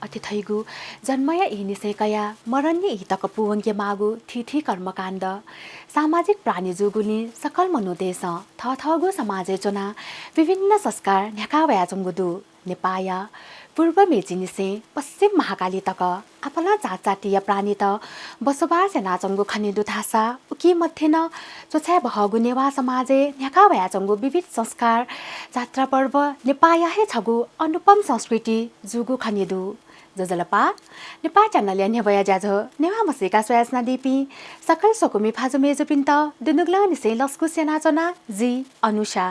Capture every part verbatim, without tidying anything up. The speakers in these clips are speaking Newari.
अथे थइगु जन्मया इहिनिसें कयाः मरणया इहि तक पूवंके माःगु थीथी कर्मकाण्ड। सामाजिक प्राणी जूगुलिं सकल मनूतय्सं थःथःगु समाजय् च्वनाः विभिन्न संस्कार न्ह्याका वयाच्वंगु दु। नेपाःया पूर्व मेचीनिसें पश्चिम महाकाली तक आपालं जातजातिया प्राणीत बसोबास यानाच्वंगु खने दु धाःसा उकी मध्ये नं च्वछाय् बहःगु नेवाः समाजय् न्ह्याका वयाच्वंगु विविध संस्कार, जात्रा पर्व नेपाःया हे छगू अनुपम संस्कृति जूगु खने दु। ज्वजलपा, नेपाः च्यानलया न्ह्यब्वया ज्याझ्वः नेवाः म्हसीका स्वयाच्वनादीपिं सकल स्वकुमि भाजु मय्जुपिन्त दुनुगलंनिसें लसकुस यानाच्वना, जि अनुषा।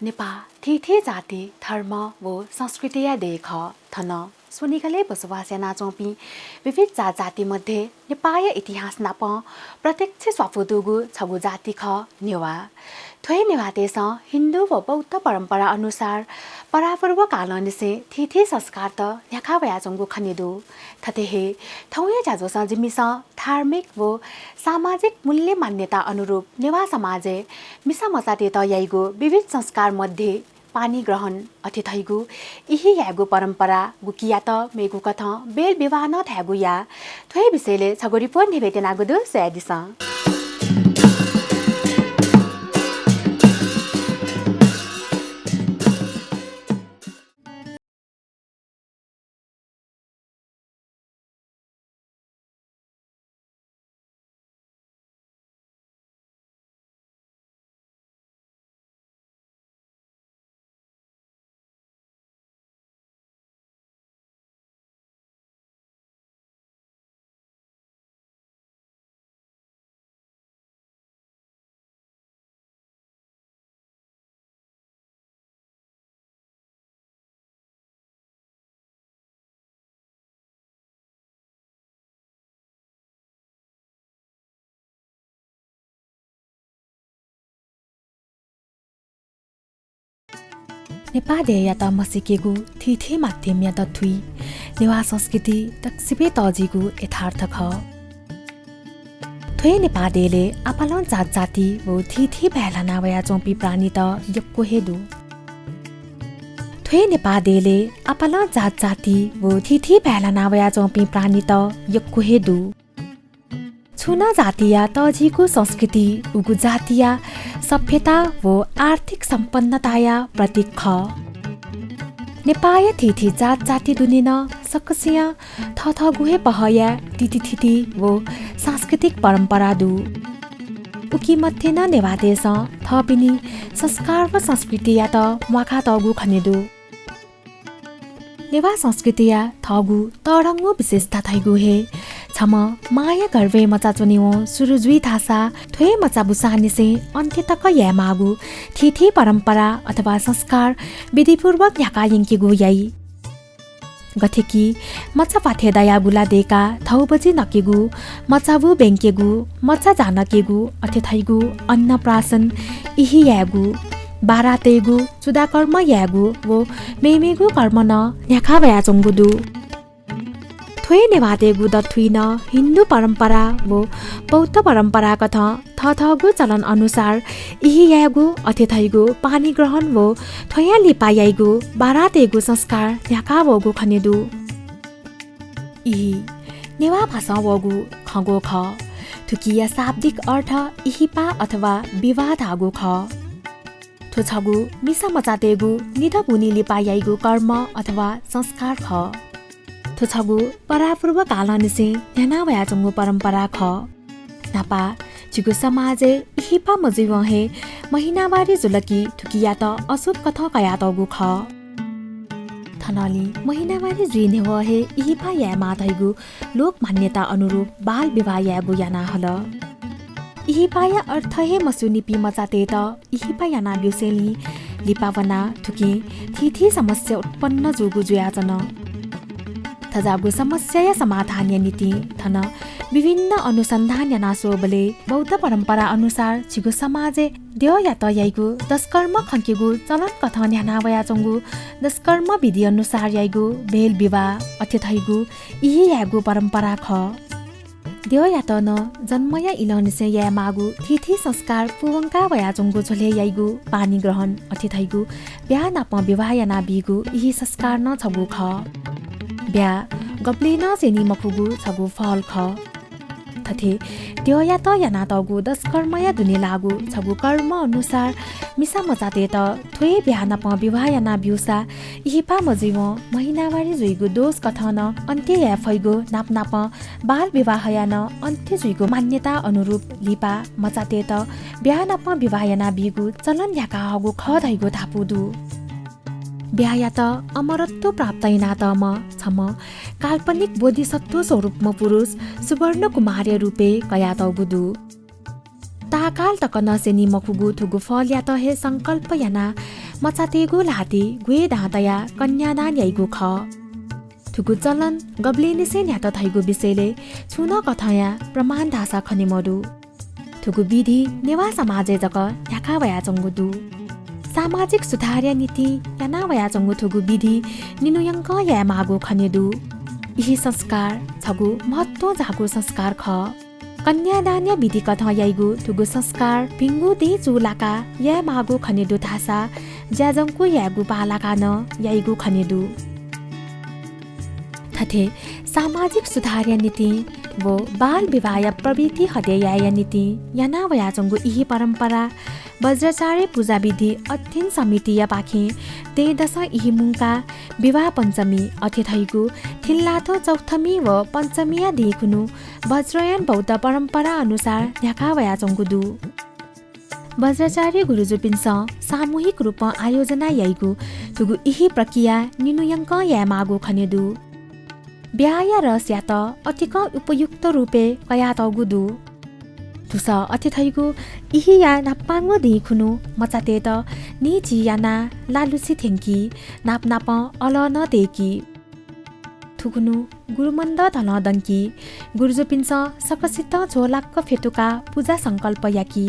नेपाः थीथी जाति, धर्म व संस्कृतिया देय् खः। थन स्वनिगलय् बसोबास यानाच्वंपिं विविध जातजाति मध्ये नेपाःया इतिहास नाप प्रत्यक्ष स्वापू दुगु छगू जाति खः नेवाः। थ्व हे नेवाःतय्सं हिन्दू व बौद्ध परम्परा अनुसार परापूर्व कालंनिसें थीथी संस्कारत न्ह्याका वयाच्वंगु खने दु। थथे हे थौंया ज्याझ्वलं जिमिसं धार्मिक व सामाजिक मूल्य मान्यता अनुरूप नेवाः समाजय् मिसा मचातय्त याइगु विविध संस्कार मध्ये पाणी ग्रहण अथे धइगु इहि यायेगु परम्परा, गुकियात मेगु कथं बेल विवाह नं धायेगु या। थ्व हे विषयलय् छगू रिपोर्ट न्ह्यब्वये त्यनागु दु, स्वयादिसँ। नेपाः देय्‌यात म्हसीकेगु थीथी माध्यमया दथुइ नेवाः संस्कृति दक्वसिबें तःजिगु यथार्थ खः। थ्व हे नेपाः देय्‌लय् आपालं जातजाति व थीथी भाय् ल्हाना वयाच्वंपिं प्राणीत यक्व हे दु। थ्व हे नेपाः देय्‌लय् आपालं जातजाति व थीथी भाय् ल्हाना वयाच्वंपिं प्राणीत यक्व हे दु। छुं नं जातिया तःजिगु संस्कृति उगु जातिया सभ्यता व आर्थिक सम्पन्नताया प्रतीक खः। नेपाःया थीथी जातजाति दुने नं सकसियां थःथःगु हे पहःया तिथिथिति व सांस्कृतिक परम्परा दु। उकी मध्ये नं नेवाःतय्सं थःपिनि संस्कार व संस्कृतियात म्वाकातःगु खने दु। नेवाः संस्कृतिया थःगु तःधंगु विशेषता धइगु हे छम्ह मांया गर्भय् मचा च्वनेवं सुरु जुइ धाःसा थ्व हे मचा बुसांनिसें अन्त्य तक यायेमाःगु थीथी परम्परा अथवा संस्कार विधिपूर्वक न्ह्याका यंकेगु याइ। गथे कि मचा प्वाथय् दयाः गुला दय्काः धौबजि नकेगु, मचाबु ब्यंकेगु, मचा जानाकेगु, अथे धइगु अन्नप्राशन, इहि यायेगु, बारात तयेगु, चूडाकर्म यायेगु व मेमेगु कर्म नं न्ह्याका वयाच्वंगु दु। थ्व हे नेवाःतय्गु दथुइ नं हिन्दू परम्परा व बौद्ध परम्पराकथं थःथःगु चलन अनुसार इहि यायेगु, अथे धइगु पाणी ग्रहण व थ्वयां लिपा याइगु बारात तयेगु संस्कार न्ह्याका वःगु खने दु। इहि नेवाः भाषां वःगु खँग्वः खः। थुकिया शाब्दिक अर्थ इहिपा अथवा विवाह धाःगु खः। थ्व छगू मिसा मचातय्गु निदँ बुने लिपा याइगु कर्म अथवा संस्कार खः। थ्व छगू परापूर्व कालंनिसें न्ह्याना वयाच्वंगु परम्परा खः। न्हापा झीगु समाजय् इहिपा मजुइवं हे महिनावारी जुल कि थुकियात अशुभ कथं कयातःगु खः। थनंलि महिनावारी जुइ न्ह्यवः हे इहिपा यायेमाः धइगु लोक मान्यता अनुरूप बाल विवाह यायेगु याना हल। इहिपाया अर्थ हे मस्यूनिपिं मचातय्त इहिपा याना ब्यूसेंलि लिपा वनाः थुकिं थीथी समस्या उत्पन्न जूगु जुयाच्वन। थज्याःगु समस्याया समाधानया निंतिं थन विभिन्न अनुसन्धान याना स्वःबलय् बौद्ध परम्परा अनुसार झीगु समाजय् द्यःयात याइगु दशकर्म खंकेगु चलन कथं न्ह्याना वयाच्वंगु दशकर्म विधि अनुसार याइगु बेल विवाह अथे धइगु इहि यायेगु परम्परा खः। द्यःयात नं जन्मया इलंनिसें यायेमाःगु थीथी संस्कार पूवंका वयाच्वंगु झ्वलय् याइगु पाणिग्रहण अथे धइगु ब्याहा नाप विवाह यानाबीगु इहि संस्कार नं छगू खः। ब्याहा गबलें नं स्यनी मखुगु छगू फल खः। थथे द्यःयात यानातःगु दशकर्मया दुने लाःगु छगू कर्म अनुसार मिसा मचातय्त थ्व हे ब्याहा नाप विवाह याना ब्यूसा इहिपा मजुइवं महिनावारी जुइगु दोष कथं नं अन्त्य याये फइगु नाप नापं बाल विवाहया नं अन्त्य जुइगु मान्यता अनुरूप लिपा मचातय्त ब्याहा नाप विवाह यानाबीगु चलन न्ह्याका हःगु खः धइगु धापू दु। ब्याहायात अमरत्व प्राप्त यानातःम्ह छम्ह काल्पनिक बोधिसत्व स्वरूपम्ह पुरुष सुवर्ण कुमारया रूपय् कयातःगु दु। ताःकाल तक नं स्यनी मखुगु थुगु फलयात हे संकल्प यानाः मचातय्गु ल्हातय् ग्वय् दां तयाः कन्यादान याइगु खः। थुगु चलन गबलेंनिसें न्ह्यात धइगु विषयलय् छुं नं कथंया प्रमाण धाःसा खने मदु। थुगु विधि नेवाः समाजय् जक न्ह्याका वयाच्वंगु दु। सामाजिक सुधारया निंतिं याना वयाच्वंगु थुगु विधि निन्हुयंकं यायेमाःगु खने दु। इहि संस्कार छगू महत्वं जाःगु संस्कार खः। कन्यादानया विधि कथं याइगु थुगु संस्कार भिंगु दिं चूलाकाः यायेमाःगु खने दु धाःसा ज्याझंगु यायेगु बांलाकाः नं याइगु खने दु। थथे सामाजिक सुधारया निंतिं व बाल विवाहया प्रवृत्ति हटे यायेया निंतिं याना वयाच्वंगु इहि परम्परा वज्राचार्य पूजा विधि अध्ययन समितियापाखें दँय्दसं इहि मुंकाः विवाह पञ्चमी अथे धइगु थिंलाथ्व चौथमी व पञ्चमीया दिं खुन्हु वज्रयान बौद्ध परम्परा अनुसार न्ह्याका वयाच्वंगु दु। वज्राचार्य गुरुजुपिन्सं सामूहिक रूपं आयोजना याइगु थुगु इहि प्रक्रिया निन्हुयंकं यायेमाःगु खने दु। ब्याहाया रसयात अतिकं उपयुक्त रूपय् कयातःगु दु। थुसः अथे धइगु इहिया न्हापांगु दिं खुन्हु मचातय्त निंचिं यानाः लालुछि थ्यंकी, नाप नापं अलः नं तय्की। थुखुन्हु गुरुमन्द धलं दंकी। गुरुजुपिन्सं सकसितं झ्वःलाक्क फ्यतुकाः पूजा संकल्प याकी।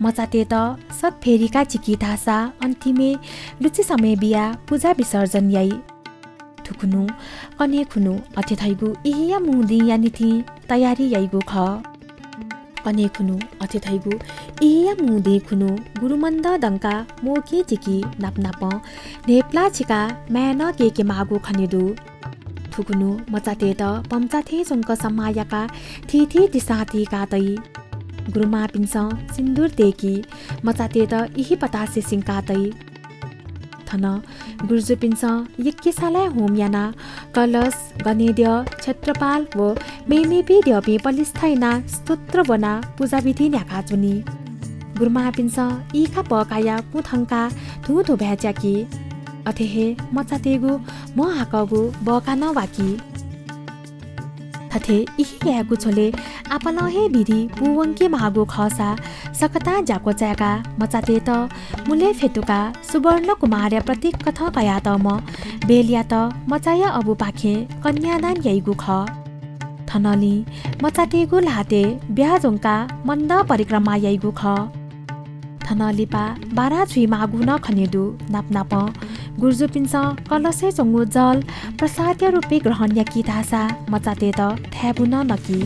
मचातय्त सत भेरिका चिकी धाःसा अन्तिमय् लुचि समय बियाः पूजा विसर्जन याइ। थुखुन्हु कन्हय् खुन्हु अथे धइगु इहिया मू दिंया निंतिं तयारी याइगु खः। कन्हय् खुन्हु अथे धइगु इहिया मू दिं खुन्हु गुरुमन्द दंकाः मोकिं चिकी नाप नापं न्हय्प्लाः छिकाः माय् नं कय्केमाःगु खने दु। थुखुन्हु मचातय्त पम्चा थें च्वंक सम्मा याकाः थीथी दिसां तीका तइ। गुरुमांपिन्सं सिन्दुर तय्की, मचातय्त इहि पतासे सिंका तइ। थन गुरुजुपिन्सं यज्ञशालाय् होम यानाः कलश, गनेद्यः, क्षेत्रपाल व मेमेपिं द्यःपिं पलिस्था यानाः स्तोत्र ब्वनाः पूजाविधि न्ह्याकाच्वनी। गुरुमांपिन्सं ईखा पःकाया कुँ थंकाः धुंधुभाय् च्याकी। अथे हे मचातय्गु म्ह हाकःगु बःका नं वाकी। थथे इहि यायेगु झ्वलय् आपालं हे विधि पूवंके माःगु खःसा सकतां ज्याक्व चाय्काः मचातय्त मुलय् फ्यतुकाः सुवर्ण कुमारया प्रतीक कथं कयातःम्ह बेलयात मचाया अबुपाखें कन्यादान याइगु खः। थनंलि मचातय्गु ल्हातय् ब्याहा ज्वंकाः मन्दः परिक्रमा याइगु खः। थनं लिपा बारां छुइमाःगु नं खने दु। नाप नापं गुरुजुपिन्सं कलशय् च्वंगु जल प्रसादया रूपय् ग्रहण याकी धाःसा मचातय्त थाय्बु नं नकी।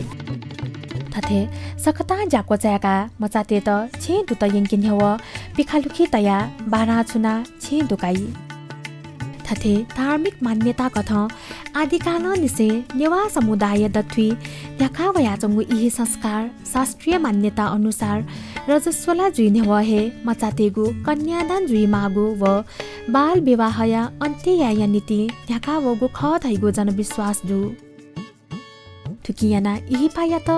थथे सकतां ज्याक्व चाय्काः मचातय्त छेँ दुत यंके न्ह्यवः पिखालुखि तयाः बारां छुनाः छेँ दुकाइ। थथे धार्मिक मान्यता कथं आदिकालंनिसें नेवाः समुदाय दथुइ न्ह्याका वयाच्वंगु इहि संस्कार शास्त्रीय मान्यता अनुसार रजस्वला जुइ न्ह्यवः हे मचातय्गु कन्यादान जुइमाःगु व बाल विवाहया अन्त्य यायेया निंतिं न्ह्याका वःगु खः धइगु जनविश्वास दु। थुकिं यानाः इहिपायात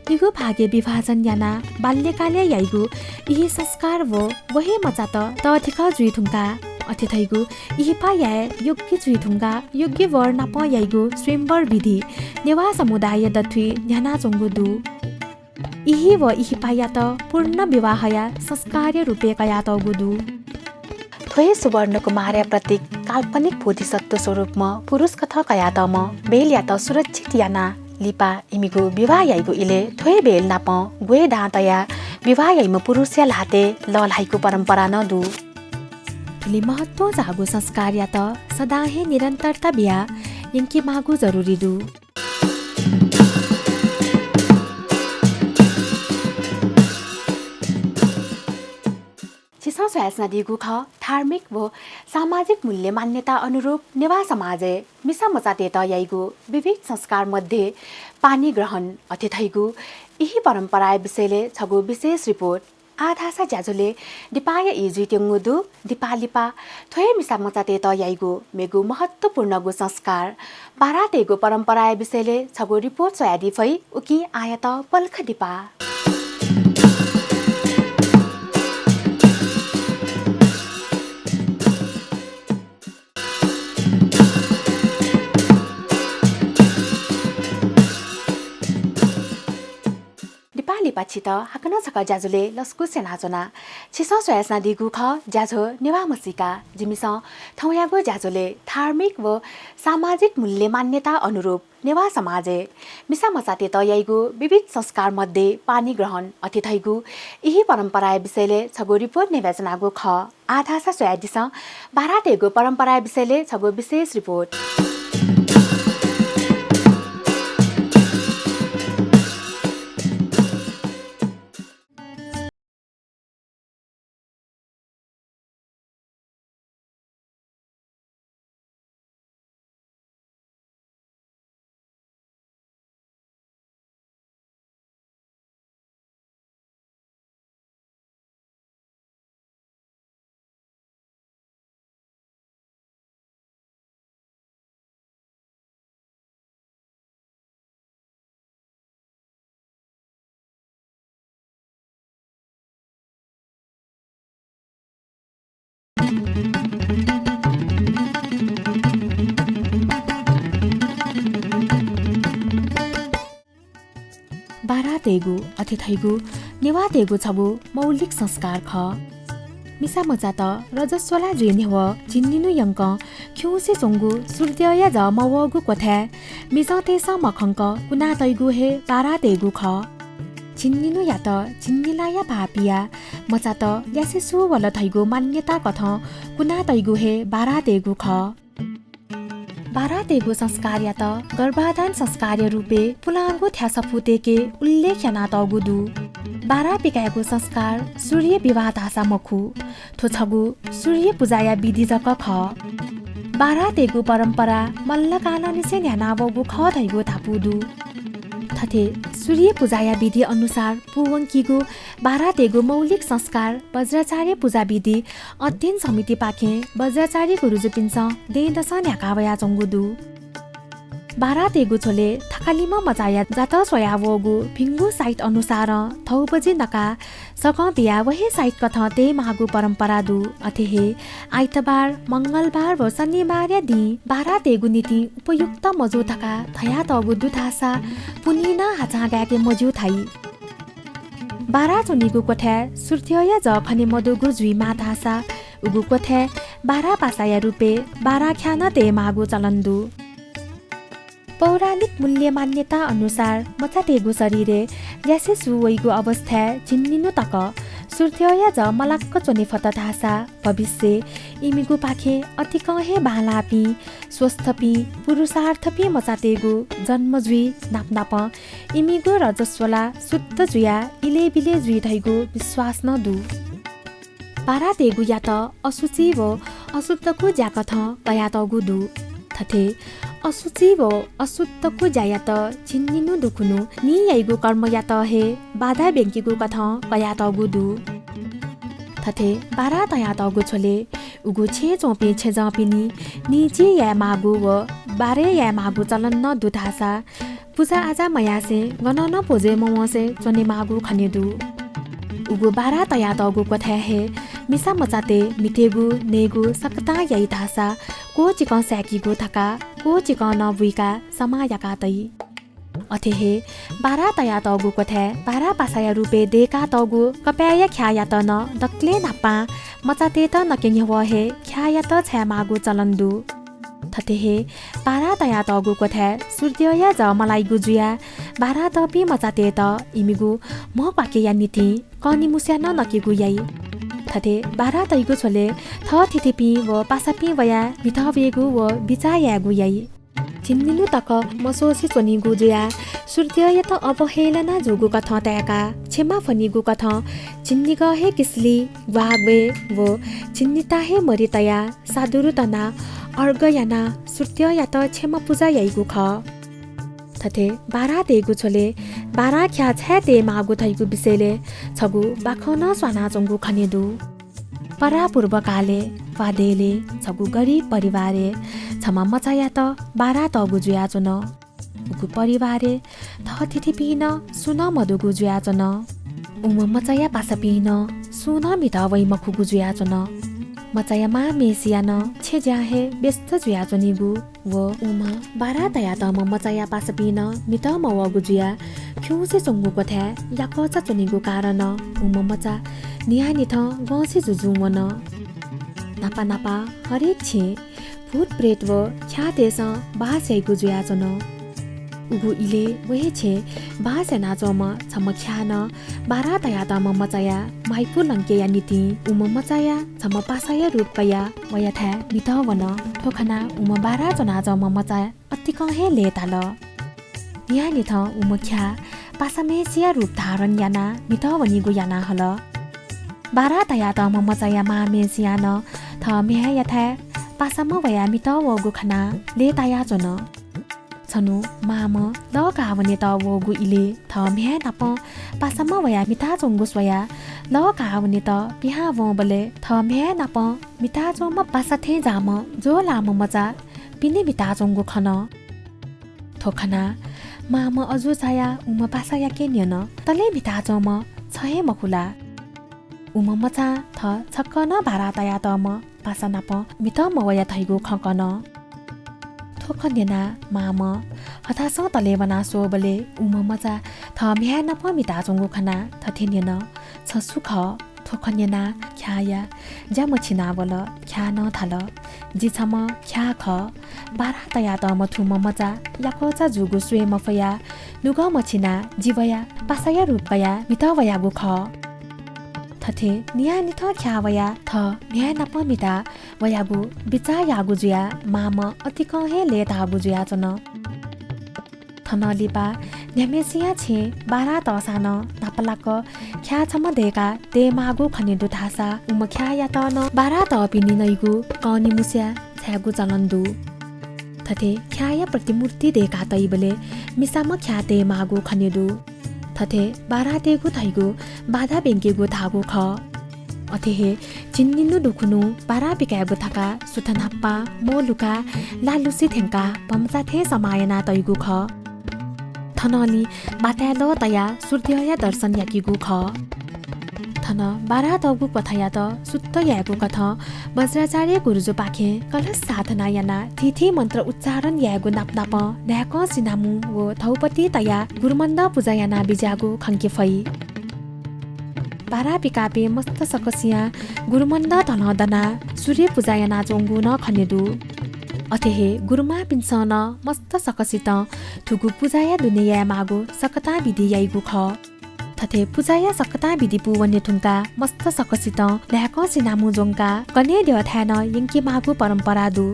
निगू भागय् विभाजन यानाः बाल्यकालय् याइगु इहि संस्कार व व हे मचात तःधिकः जुइ धुंकाः अथे धइगु इहिपा याये योग्य जुइ धुंकाः योग्य वर नाप याइगु स्वयम्वर विधि नेवाः समुदाय दथुइ न्ह्यानाच्वंगु दु। इहि व इहिपायात पूर्ण विवाहया संस्कारया रूपय् कयातःगु दु। थ्व हे सुवर्ण कुमारया प्रतीक काल्पनिक बोधिसत्व स्वरूपम्ह पुरुष कथं कयातःम्ह बेलयात सुरक्षित यानाः लिपा इमिगु विवाह याइगु इलय् थ्व हे बेल नाप ग्वय् दां तयाः विवाह याइम्ह पुरुषया ल्हातय् लःल्हाइगु परम्परा नं दु। थुलि महत्वं जाःगु संस्कारयात सदां हे निरन्तरता बियाः यंकेमाःगु जरुरी दु। स्वयाच्वनादीगु खः। धार्मिक व सामाजिक मूल्य मान्यता अनुरूप नेवाः समाजय् मिसा मचातय्त याइगु विविध संस्कार मध्ये पाणिग्रहण अथे धइगु इही परम्पराया विषयलय् छगू विशेष रिपोर्ट आः धाःसा ज्याझ्वलय् दिपाया ई जुइत्यंगु दु। दिपा लिपा थ्व हे मिसा मचातय्त याइगु मेगु महत्त्वपूर्णगु संस्कार बारातय्गु परम्पराया विषयलय् छगू रिपोर्ट स्वयादी फइ। उकिं आःयात पलख दिपा। दिपा लिपा छित हाकनं छकः ज्याझ्वलय् लसकुस यानाच्वना। छिसं स्वयाच्वनादीगु खः ज्याझ्वः नेवाः म्हसीका। जिमिसं थौंयागु ज्याझ्वलय् धार्मिक व सामाजिक मूल्य मान्यता अनुरूप नेवाः समाजय् मिसा मचातय्त याइगु विविध संस्कार मध्ये पाणिग्रहण अथे धइगु इही परम्पराया विषयलय् छगू रिपोर्ट न्ह्यब्वयाच्वनागु खः। आः धाःसा स्वयादिसँ, बारातय्गु परम्पराया विषयलय् छगू विशेष रिपोर्ट। बारातय्गु अथे धइगु नेवाःतय्गु छगू मौलिक संस्कार खः। मिसा मचात रजस्वला जुइ न्ह्यः झिंनिन्हु यंकं खिउँसे च्वंगु सूर्यया जः मवःगु क्वथाय् मिजंतय्सं मखंक कुना तइगु हे बारातय्गु खः। झिंनिन्हुयात झिंनिलाया भाःपियाः मचात ल्यासे सू वल धइगु मान्यता कथं कुना तइगु हे बारातय्गु खः। बारातय्गु संस्कारयात गर्भाधान संस्कारया रूपय् पुलांगु थ्यासफूतय्के उल्लेख यानातःगु दु। बारा पिकायेगु संस्कार सूर्य विवाह धाःसा मखु, थ्व छगू सूर्य पुजाया विधि जक खः। बारातय्गु परम्परा मल्लकालंनिसें न्ह्यानावःगु खः धइगु धापू दु। थथे सूर्य पुजाया विधि अनुसार पूवंकीगु बारातय्गु मौलिक संस्कार वज्राचार्य पुजा विधि अध्ययन समितिपाखें वज्राचार्य गुरुजुपिन्सं दँय्दसं न्ह्याका वयाच्वंगु दु। बारातय्गु झ्वलय् थकालिम्ह मचाया जातः स्वयावःगु भिंगु साइत अनुसारं थौबजि नकाः सगं बियाः व हे साइत कथं तयेमाःगु परम्परा दु। अथे हे आइतबार, मंगलबार व शनिबारया दिं बारातय्गु निंतिं उपयुक्त मजू धकाः धयातःगु दु धाःसा पुन्हिं नं हाचां गाय्के मज्यू धाइ। बारा च्वनीगु क्वथाय् सूर्यया जः खने मदुगु जुइमाः धाःसा उगु क्वथाय् बारा पासाया रूपय् बारा ख्याः नं तयेमाःगु चलन दु। पौराणिक मूल्य मान्यता अनुसार मचातय्गु शरीरय् ल्यासे सू वइगु अवस्थाय् झिंनिन्हु तक सूर्यया जः मलाक्क च्वने फत धाःसा भविष्यय् इमिगुपाखें अतिकं हे बांलाःपिं, स्वस्थपिं, पुरुषार्थपिं मचातय्गु जन्म जुइ नापनापं इमिगु रजस्वला शुद्ध जुयाः इलय्बिलय् जुइ धइगु विश्वास नं दु। बारातय्गु यात असुचि व अशुद्धगु ज्याकथं कयातःगु दु। थथे असुचि व अशुद्धगु ज्यायात झिंनिन्हु दुखुन्हु निं याइगु कर्मयात हे बाधा ब्यंकीगु कथं कयातःगु दु। थथे बारा तयातःगु झ्वलय् उगु छेँय् च्वंपिं छेँजःपिनि निंचिं यायेमाःगु व बारय् यायेमाःगु चलन नं दु धाःसा पुजा आजा मयासें गनं नं भ्वजय् मवंसे च्वनेमाःगु खने दु। उगु बारा तयातःगु क्वथाय् हे मिसा मचातय् म्हितेगु, नयेगु सकतां याइ धाःसा क्वःचिकं साय्कीगु धकाः क्वःचिकं नं बुइकाः समाः याका तइ। अथे हे बारा तयातःगु क्वथाय् बारा पासाया रूपय् दय्कातःगु कपाय्या ख्याःयात नं दकलय् न्हापां मचातय्त नके न्ह्यवः हे ख्याःयात छायेमाःगु चलन दु। थथे हे बारा तयातःगु क्वथाय् सूर्यया जः मलाइगु जुयाः बारा तःपिं मचातय्त इमिगु म्ह क्वाकेया निंतिं कनिमुस्या नं नकेगु याइ। थथे बारा तइगु झ्वलय् थःथितिपिं व पासापिं वयाः म्हितः वयेगु व बिचाः यायेगु याइ। झिंनिन्हु तक मस्वसे च्वनीगु जुयाः सूर्यद्यःयात अवहेलना जूगु कथं ताय्काः क्षमा फ्वनीगु कथं झिंनिगः हे किसली ग्वाःग्वय् व झिंनिता हे मरि तयाः सादुरु तनाः अर्घ यानाः सूर्यद्यःयात क्षमा पुजा याइगु खः। थथे बारां तयेगु झ्वलय् बारां ख्याः छाय् तयेमाःगु धइगु विषयलय् छगू बाखं नं स्वानाच्वंगु खने दु। परापूर्व कालय् वा देलय् छगू गरिब परिवारय् छम्ह मचायात बारां तःगु जुयाच्वन। उगु परिवारय् थःथितिपिं नं सुं नं मदुगु जुयाच्वन। उम्ह मचाया पासापिं नं सुं नं म्हितः वइ मखुगु जुयाच्वन। मचाया मांम्हेसिया नं छेँज्यां हे व्यस्त जुयाच्वनीगु व उम्ह बारां तयातःम्ह मचाया पासापिं नं म्हितः मवःगु जुयाः खिउँसे च्वंगु क्वथाय् याकःचा च्वनीगु कारणं उम्ह मचा न्हियान्हिथं गंसि जुजुं वन। न्हापा न्हापा हरेक छेँय् भूतप्रेत व ख्याःतय्सं बास याइगु जुयाच्वन। उगु इलय् व हे छेँय् बास यानाच्वंम्ह छम्ह ख्याः नं बारां तयातःम्ह मचाया म्हाइपु लंकेया निंतिं उम्ह मचाया छम्ह पासाया रूप कयाः वयाथाय् म्हितः वन। थ्व खनाः उम्ह बारां च्वनाच्वंम्ह मचा अतिकं हे लय्ताल। न्हियान्हिथं उम्ह ख्याः पासाम्हेसिया रूप धारण यानाः म्हितः वनीगु याना हल। बारां तयातःम्ह मचाया मांम्हेसियां नं थः म्ह्याय्‌याथाय् पासाम्ह वयाः म्हितः वःगु खनाः लय्तायाच्वन। छन्हु मांम्ह लः काः वनेत वःगु इलय् थः म्ह्याय् नाप पासाम्ह वयाः म्हिताच्वंगु स्वयाः लः काः वनेत पिहां वंबलय् थः म्ह्याय् नाप म्हिताच्वंम्ह पासा थें जाःम्ह ज्वःलाःम्ह मचा पिने म्हिताच्वंगु खन। थ्व खनाः मांम्ह अजू झायाः उम्ह पासायाके न्यन, तले म्हिताच्वंम्ह छ हे मखु ला? उम्ह मचां थः छकः नं बारां तयातःम्ह पासा नाप म्हितः मवया धइगु खँ कन। थ्व खँ न्यनाः मांम्ह हथासं तले वनाः स्वःबलय् उम्ह मचा थः म्ह्याय् नाप म्हिताच्वंगु खनाः थथे न्यन, छ सु खः? थ्व खँ न्यनाः ख्याःया ज्या मछिनावल। ख्यालं धाल, जि छम्ह ख्याः खः। बारां तयातःम्ह थुम्ह मचा याकःचा जूगु स्वये मफयाः नुगः मछिनाः जि वयाः पासाया रूप कयाः म्हितः वयागु खः। थथे न्हियान्हिथं ख्याः वयाः थः म्ह्याय् नाप म्हिताः वयागु बिचाः याःगु जुयाः मांम्ह अतिकं हे लय्ताःगु जुयाच्वन। थनं लिपा न्ह्याम्हेसिया छेँय् बारां तःसां नं न्हापालाक ख्याः छम्ह दय्काः तयेमाःगु खने दु धाःसा उम्ह ख्याःयात नं बारां तःपिनि नइगु कःनिमुस्या छायेगु चलन दु। थथे ख्याःया प्रतिमूर्ति दय्काः तइबलय् मिसाम्ह ख्याः तयेमाःगु खने दु। थथे बारां तयेगु धइगु बाधा ब्यंकेगु धाःगु खः। अथे हे झिंनिन्हु दुखुन्हु बारां पिकायेगु धकाः सुथ न्हापां मौलुकाः लालुसे थ्यंकाः भम्चा थें समाः याना तइगु खः। थनंलि बाताय् लः तयाः सूर्यद्यःया दर्शन याकीगु खः। थन बारां तःगु क्वथायात सुत्त यायेगु कथं वज्राचार्य गुरुजुपाखें कलश साधना यानाः थीथी मन्त्र उच्चारण यायेगु नापनापं न्हाय्कं सिनामू व धौपति तयाः गुरुमण्डप पुजा याना बिज्याःगु खंके फइ। बारां पिकाःपिं मस्त सकसियां गुरुमण्डप तलं दनाः सूर्य पुजा यानाच्वंगु नं खने दु। अथे हे गुरुमांपिन्सं नं मस्त सकसितं थुगु पुजाया दुने यायेमाःगु सकतां विधि याइगु खः। थथे पुजाया सकतां विधि पूवने धुंकाः मस्त सकसितं न्हाय्कं सिनामू ज्वंकाः कन्हय् द्यःथाय् नं यंकेमाःगु परम्परा दु।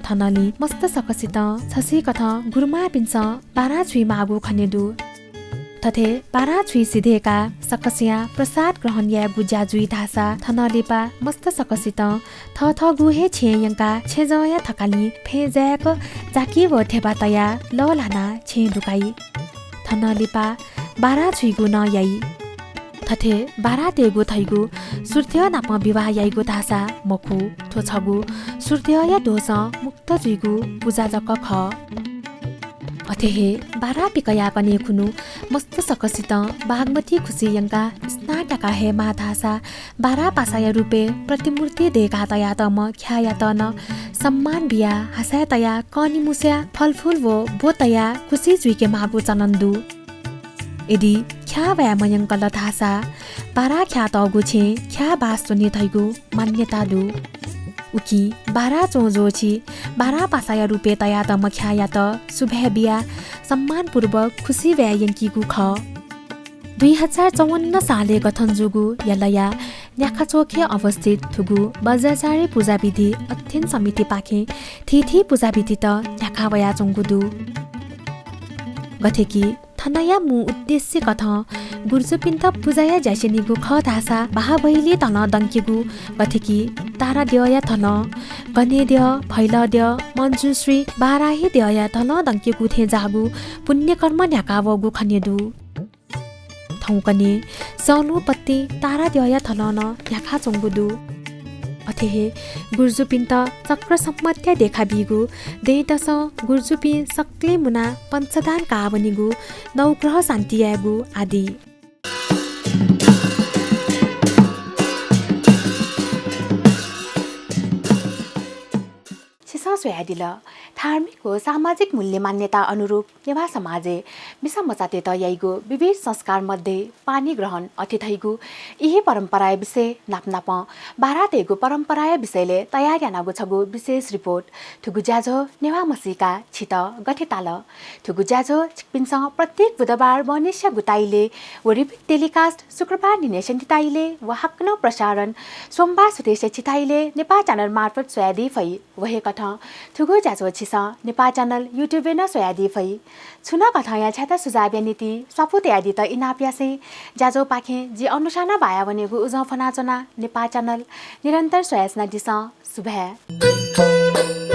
थनंलि मस्त सकसितं छसिकथं गुरुमांपिन्सं बारां छुइमाःगु खने दु। थथे बारां छुइ सिधय्काः सकसियां प्रसाद ग्रहण यायेगु ज्या जुइ धाःसा थनं लिपा मस्त सकसितं थःथःगु हे छेँय् यंकाः छेँजःया थकालिं फँय् जाय्क जाकि व धेबा तयाः लः ल्हानाः छेँय् दुकाइ। थनं लिपा बारां छुइगु नं याइ। थथे बारां तयेगु धइगु सूर्यद्यः नाप विवाह याइगु धाःसा मखु। थ्व छगू सूर्यद्यःया दोषं मुक्त जुइगु पुजा जक खः। अथे हे बारां पिकयाः कन्हय् खुन्हु मस्त सकसितं बागमती खुसि यंकाः स्नान याकाः हयेमाः धाःसा बारां पासाया रूपय् प्रतिमूर्ति दय्काः तयातःम्ह ख्याःयात नं सम्मान बियाः हासाय् तयाः कःनिमुस्या फलफुल व ब्व तयाः खुसि जुइकेमाःगु चलन दु। यदि ख्याः वये मयंकल धाःसा बारां ख्याः तःगु छेँय् ख्याः बास च्वनी धइगु मान्यता दु। उकिं बारां च्वंज्वःछि बारां पासाया रूपय् तयातःम्ह ख्याःयात सुभाय् बियाः सम्मानपूर्वक खुसि वये यंकीगु खः। दुई हजार चौवन्न सालय् गठन जूगु यलया न्याखाचोखे अवस्थित थुगु वज्राचार्य पूजाविधि अध्ययन समितिपाखें थीथी पूजाविधित न्ह्याका वयाच्वंगु दु। गथे कि थनया मू उद्देश्य कथं गुर्जुपिन्त पुजाया ज्या स्यनीगु खः धाःसा बाहाबैली धनं दंकेगु, गथे कि ताराद्यःया धनं, गनेद्यः, भैलद्यः, मञ्जुश्री, बाराहीद्यःया धनं दंकेगु थें जाःगु पुण्यकर्म न्ह्याका वःगु खने दु। थौंकन्हे सलुपत्ति ताराद्यःया धनं नं न्ह्याका च्वंगु दु। अथे हे गुर्जुपिन्त चक्र सम्बत्या देखाबीगु, दँय्‌दसं गुर्जुपिं सकलें मुनाः पञ्चदान काः वनीगु, नवग्रह शान्ति यायेगु आदि। छिसं स्वयादिल, धार्मिक व सामाजिक मूल्य मान्यता अनुरूप नेवाः समाजय् मिसा मचातय्‌त याइगु विविध संस्कार मध्ये पाणी ग्रहण अथे धइगु इहे परम्पराया विषय नापनापं बारातय्‌गु परम्पराया विषयलय् तयार यानागु छगू विशेष रिपोर्ट। थुगु ज्याझ्वः नेवाः म्हसीका छित गथे ताल? थुगु ज्याझ्वः छिकपिन्सं प्रत्येक बुधबार बहनिसिया गुताइलय् व repeat telecast शुक्रबार न्हिनय् स्यनेत ताइलय् व हाकनं प्रसारण सोमबार सुथय् स्यनेत ताइलय् नेपाः च्यानल मार्फत स्वयादी फइ। व हे कथं थुगु ज्याझ्वः छिसं नेपाः च्यानल YouTube-य् नं स्वयादी फइ। छुं नं कथंया छ्याता सुझावया निंतिं स्वापू तयादीत इनाप यासें ज्याझ्वःपाखें जि अनुषां नं बाया वनेगु उजं फ्वनाच्वना। नेपाः च्यानल निरन्तर स्वयाच्वनादिसँ। सुभाय्।